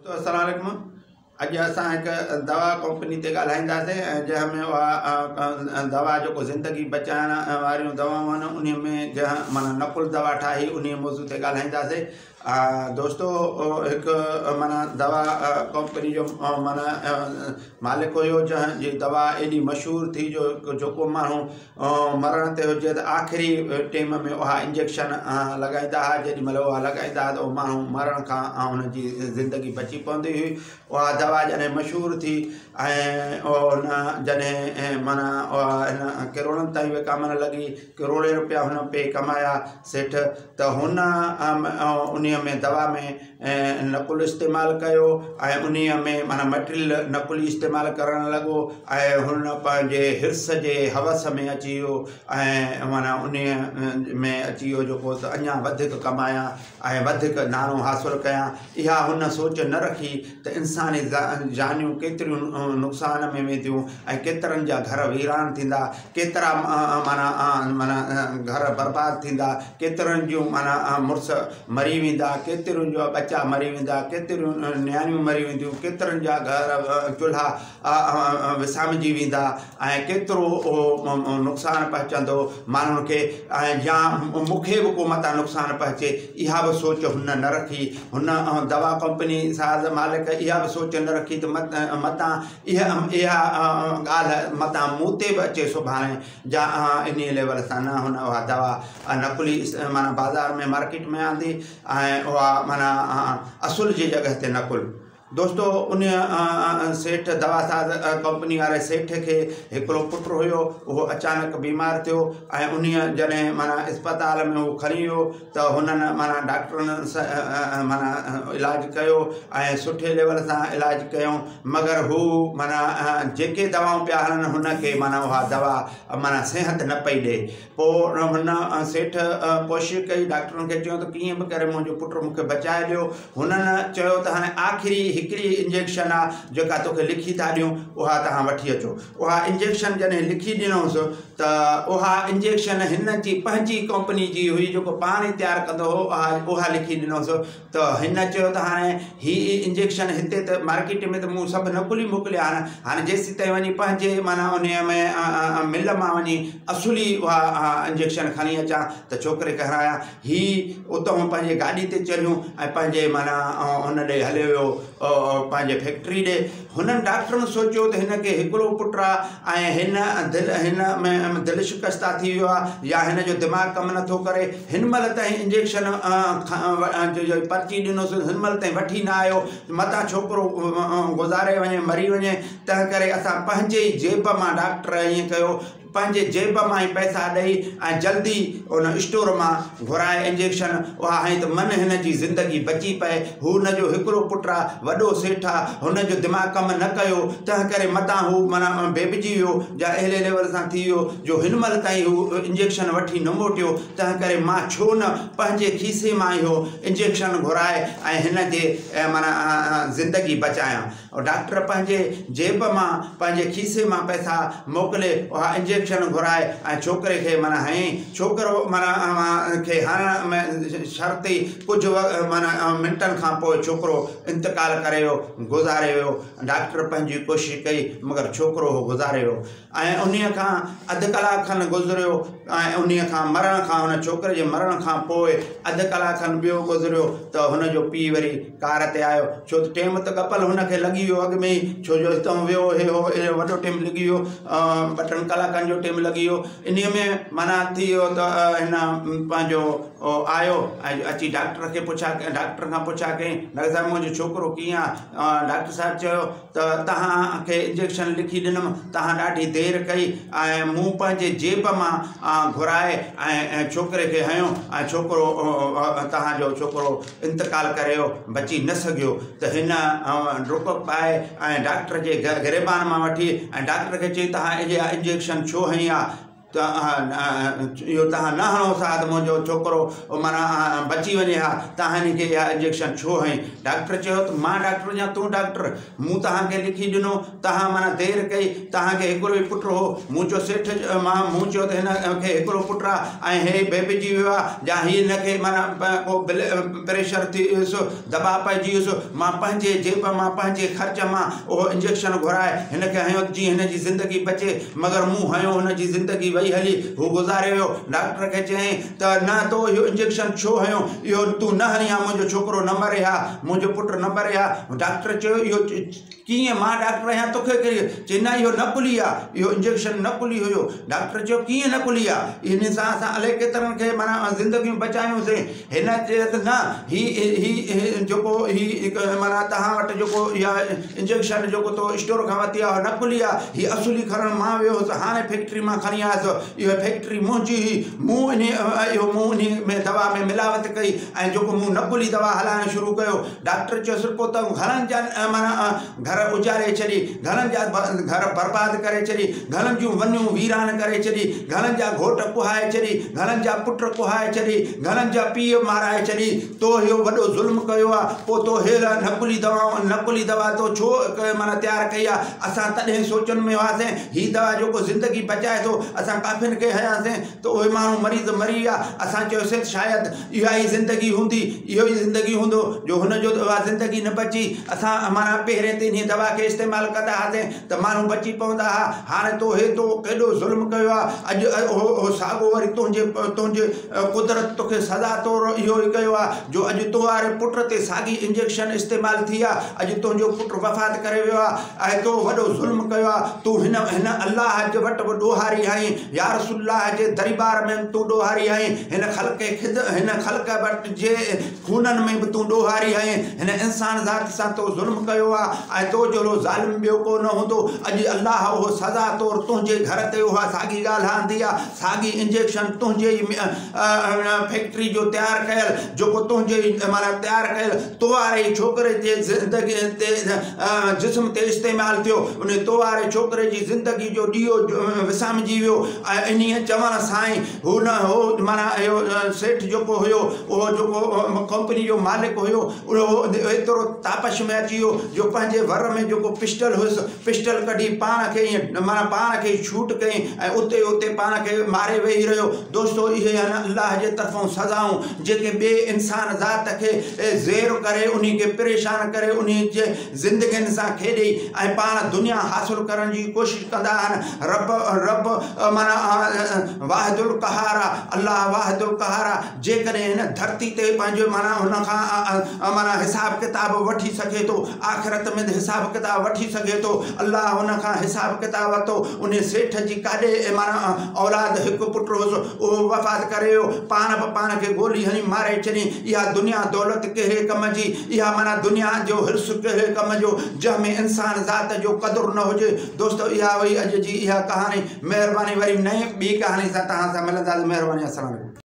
دوستو السلام عليڪم اڄ اسان هڪ دوا ڪمپني تي ڳالهائينداسين ۽ جنهن ۾ اها دوا جيڪو زندگي بچائڻ واريون دوائون آهن انهي ۾ جنهن معنيٰ نقل دوا ٺاهي انهي موضوع تي ڳالهائينداسين دوستو هڪ معنيٰ دوا ڪمپني جو معنيٰ مالڪ هيو جنهن جي دوا ايڏي مشهور ٿي جو جيڪو ماڻهو مرڻ تي هجي ته آخري ٽيم ۾ اها انجيڪشن لڳائيندا هئا جيڏي مهل اها لڳائيندا هئا ته اهو ماڻهو مرڻ کان ان جي زندگي بچي پوندي هئي. اها دوا جڏهن مشهور ٿي ۽ ان جڏهن معنيٰ اها هن ڪروڙن تائين وڪامڻ لڳي، ڪروڙين روپيا هن پئي ڪمايا سيٺ ته هن انهيء ۾ دوا ۾ نقل استعمال ڪيو ۽ انهيء ۾ معنيٰ مٽيريل نقلي استعمال ڪرڻ لڳو ۽ هن پنهنجي حرص جي هوس ۾ اچي ويو ۽ معنيٰ انهيء ۾ اچي ويو جيڪو ته اڃا وڌيڪ ڪمايان ۽ وڌيڪ ناڻو حاصل ڪيان. اها هن سوچ نه رکي ته انساني جانيون ڪيتريون نقصان ۾ وينديون ۽ ڪيترن جا گهر ويران ٿيندا، ڪيترا معنيٰ معنيٰ گهر برباد ٿيندا، ڪيترن جون معنيٰ مڙس مري ويندا، ڪيترين جا ٻچا مري ويندا، ڪيتريون نياڻيون مري وينديون، ڪيترن جا گهر چلها وسامجي ويندا ۽ ڪيترو نقصان پهچندو ماڻهن کي ۽ يا مون کي به ڪو متان نقصان پهچي اها به سوچ هن نه رکي. هن دوا ڪمپني ساز مالڪ اها به سوچ نه رکي ته متان اها ڳالهه متان مون تي به اچي سڀاڻي جا انهي ليول سان نه هن اها دوا نقلي معنيٰ بازار ۾ مارڪيٽ ۾ آندي ۽ اها معنيٰ اصل جي جڳهه تي نقل. دوستو انهي سيٺ دوا ساز ڪمپني واري سيٺ کي هڪڙو پٽ هيو اهو اچانڪ بيمار ٿيو ۽ انهي جڏهن معنيٰ اسپتال ۾ هو کڻي ويو ته هنن معنيٰ ڊاڪٽرن معنيٰ علاج ڪيو ۽ سٺي ليول سان علاج ڪيائون مگر هو معنيٰ جيڪي دوائون پيا هڻن هن کي معنيٰ اها دوا معنيٰ صحت نه پئي ڏئي. پوء هن سيٺ ڪوشش ڪئي، ڊاڪٽرن کي چيو ته ڪيئن به ڪري منهنجو پٽ مون کي بچائي ڏيو. هنن چيو ته هاڻي آخري هڪڙي انجيڪشن آ جيڪا توکي لکي ٿا ڏيون اها توهان وٺي اچو. اها انجيڪشن جڏهن لکي ڏنوس ته اها انجيڪشن هن جي پنهنجي ڪمپني جي هئي جيڪو پاڻ ئي تيار ڪندو هو اها لکي ڏنوس ته هن چيو ته هاڻي هي انجيڪشن هتي ته مارڪيٽ ۾ ته مون سڀ نقلي موڪليا آهن هاڻي جيسيتائين وڃي پنهنجي معنيٰ انهيء ۾ مل مان وڃي اصلي اها انجيڪشن کڻي اچان ته ڇوڪري کي هڻايان. هي اتهون پنهنجي گاڏي تي چڙهيون ۽ پنهنجي معنيٰ هن ڏي هليو ويو پنهنجي فيڪٽري ڏي. هنن ڊاڪٽرن سوچيو ته هن کي هڪڙو پٽ آ ۽ هن دل هن ۾ دل شڪسته ٿي ويو آ يا هن جو دماغ ڪم نٿو ڪري هن مهل تائين انجيڪشن پرچي ڏنوس هن مهل تائين وٺي نه آيو متان ڇوڪرو گذاري وڃي مري وڃي تنهن ڪري اسان پنهنجي ئي جيب مان ڊاڪٽر ائين ڪيو پنهنجي جيب مان ئي پئسا ڏئي ۽ جلدي ان اسٽور مان گهرائي انجيڪشن اها هنئي ته من هن جي زندگي بچي پئي. هو هن جو هڪڙو پٽ آ، وڏو سيٺ آ، هن جو دماغ ڪم نه ڪيو، تنهن ڪري متان هو معنيٰ بيبجي ويو جا اهڙي ليول سان ٿي ويو جو هن مهل تائين هو انجيڪشن وٺي نه موٽيو، تنهن ڪري مان ڇو نه پنهنجي کيسي مان اهو انجيڪشن گهرائي ۽ هن جي معنيٰ زندگي بچايان. ڊاڪٽر پنهنجي جيب مان پنهنجي کيسي مان پئسا موڪلي اها انجيڪشن گهرائي ۽ ڇوڪري کي معنيٰ هنئي. ڇوڪرو معنيٰ کي هڻڻ ۾ شرط ئي ڪجهه معنيٰ منٽن کان پوء ڇوڪرو انتقال ڪري ويو، گذاري ويو. ڊاڪٽر پنهنجي ڪوشش ڪئي مگر ڇوڪرو هو گذاري ويو. ۽ انهيء کان اڌ ڪلاڪ کن گذريو ۽ انهيء کان مرڻ کان ان ڇوڪري جي مرڻ کان پوء اڌ ڪلاڪ کن ٻيو گذريو ته هن جو پيء وري ڪار تي آيو ڇو ته ٽيم ته ڳپل هن کي لڳي ويو اڳ ۾ ئي ڇو جو هتان ويو هي هو ايڏو وڏو ٽيم لڳي ويو ٻه ٽن ڪلاڪن جو ٽيم لڳي ويو انهيء ۾ معنيٰ ٿي ويو ته هن پنهنجو آيو ۽ اچي ڊاڪٽر کي پڇا ڊاڪٽر کان پڇا ڪيائين ڊاڪٽر صاحب منهنجو ڇوڪرو ڪيئن آهي ڊاڪٽر صاحب چيو ته توهان کي انجيڪشن لکي ڏنم، توهان ڏاڍي دير ڪئي ۽ مون پنهنجي جيب مان گهرائي ۽ ڇوڪري کي هنيو ۽ ڇوڪرو توهان جو ڇوڪرو انتقال ڪري ويو، بچي نه سگهيو ته هن ڊڪ پائي ۽ ڊاڪٽر جي گريبان مان وٺي ۽ ڊاڪٽر کي چيائين توهان اها انجيڪشن ڇو هنئي آ؟ ته اهو توهان نه هڻوس ها ته منهنجو ڇوڪرو معنيٰ بچي وڃي ها، توهان هن کي اها انجيڪشن ڇو هنئي؟ ڊاڪٽر چيو ته مان ڊاڪٽر هجان تون ڊاڪٽر، مون توهان کي لکي ڏنو، توهان معنيٰ دير ڪئي، توهان کي هڪڙو ئي پٽ هو، مون چيو سيٺ مان مون چيو ته هن کي هڪڙو پٽ آهي ۽ هي بيبجي ويو آهي يا هي هن کي معنيٰ ڪو پريشر ٿي ويس، دٻاء پئجي ويس، مان پنهنجي جيب مان پنهنجي خرچ مان اهو انجيڪشن گهرائي هن کي هنيو ته جيئن هن جي زندگي بچي. مگر مون هنيو هن جي زندگي وئي هلي، هو گذاري ويو. ڊاڪٽر کي چيائين ته نه تو اهو انجيڪشن ڇو هنيو، اهو تون نه هڻين ها منهنجو ڇوڪرو نه مري ها، منهنجو پٽ نه مري ها. ڊاڪٽر چيو اهو ڪيئن مان ڊاڪٽر آهيان توکي ڪهڙي؟ چي نه اهو نقلي آ، اهو انجيڪشن نقلي هيو. ڊاڪٽر چيو ڪيئن نقلي آ، ان سان اسان الائي ڪيترن کي معنيٰ زندگيون بچايونسين. هن چيس ته نه هي هي جيڪو هي معنيٰ توهان وٽ جيڪو اها انجيڪشن جيڪو تو اسٽور کان ورتي آهي اها نقلي آهي، هي اصلي کڻڻ مان ويو هوس، هاڻي فيڪٽري مان کڻي آيس، اها فيڪٽري منهنجي هئي، مون انهي اهو مون انهي ۾ دوا ۾ ملاوت ڪئي ۽ جيڪو مون نقلي دوا هلائڻ شروع ڪيو. ڊاڪٽر چيس پوء ته گهڻن جا معنيٰ گهر اجاڙي ڇڏي، گهڻن جا گهر برباد ڪري ڇڏي، گهڻن جون ونيون ويران ڪري ڇڏي، گهڻن جا گهوٽ ڪهائي ڇڏي، گهڻن جا پٽ ڪهائي ڇڏي، گهڻن جا پيء مارائي ڇڏي، تو اهو وڏو ظلم ڪيو آ، پوء تو هيل نقلي دوائون نقلي دوا تو ڇو معنيٰ تيار ڪئي آ، اسان تڏهن سوچن ۾ هئاسين، هي دوا جيڪو زندگي بچائي ٿو، اسان ڪافين کي هنياسين ته اهي ماڻهو مريض مري ويا، اسان چيوسين ته شايد اها ئي زندگي هوندي، اهو ئي زندگي هوندو جو هن جو ته اها زندگي نه بچي، اسان معنيٰ پهرين ته انهي دوا کي استعمال ڪندا هئاسين ته ماڻهو بچي پوندا ها، هاڻي تو هي تو ڪيڏو ظلم ڪيو آ، اڄ اهو ساڳو وري تنهنجي تنهنجي قدرت توکي سزا طور اهو ئي ڪيو آ جو اڄ تو واري پٽ تي ساڳي انجيڪشن استعمال ٿي آ، اڄ تنهنجو پٽ وفات ڪري ويو آ ۽ تو وڏو ظلم ڪيو آ، تون هن هن الله جي وٽ به ڏوهاري آهين، يا رسول الله جي درٻار ۾ به تون ڏوهاري آهين، هن خلق خد هن خلق وٽ جي خونن ۾ به تون ڏوهاري آهين، هن انسان ذات سان تو ظلم ڪيو آ ۽ تو جهڙو ظالم ٻيو ڪو نه هوندو، اڄ الله اهو سزا طور تنهنجي گهر تي اها ساڳي ڳالهه آندي آ، ساڳي انجيڪشن تنهنجي ئي فيڪٽري جو تيار ڪيل جيڪو تنهنجي ئي معنيٰ تيار ڪيل تو واري ئي ڇوڪري جي زندگي تي جسم تي استعمال ٿيو ان تو واري ڇوڪري جي زندگي جو ڏيئو وسامجي ويو ۽ انهيء چوڻ سان ئي هو نه هو معنيٰ اهو سيٺ جيڪو هيو اهو جيڪو ڪمپني جو مالڪ هيو اهو ايترو تاپش ۾ اچي ويو جو پنهنجي ور ۾ جيڪو پسٽل هيس پسٽل ڪڍي پاڻ کي ائين معنيٰ پاڻ کي شوٽ ڪيائين ۽ اتي ئي اتي پاڻ کي ماري ويهي رهيو. دوستو اهي آهن الله جي طرفون سزائون جيڪي ٻئي انسان ذات کي زير ڪري انهي کي پريشان ڪري انهي جي زندگين سان کيڏي ۽ پاڻ دنيا حاصل ڪرڻ جي ڪوشش ڪندا آهن. رب رب معنيٰ واحد القهار آ الله واحد القهار آ جيڪڏهن هن ڌرتي تي پنهنجو معنيٰ هن کان معنيٰ حساب ڪتاب وٺي سگهي ٿو آخرت ۾ به حساب ڪتاب وٺي سگهي ٿو الله هن کان حساب ڪتاب ورتو ان سيٺ جي ڪاڏي معنيٰ اولاد هڪ پٽ هوس اهو وفات ڪري ويو پاڻ به پاڻ کي گولي هڻي ماري ڇڏيائين اها دنيا دولت ڪهڙي ڪم جي اها معنيٰ دنيا جو حرص ڪهڙي ڪم جو جنهن ۾ انسان ذات جو قدر نه هجي دوستو اها هئي اڄ جي اها ڪهاڻي مهرباني وري نئين ٻي ڪهاڻي سان توهان سان ملنداسين مهرباني السلام عليڪم.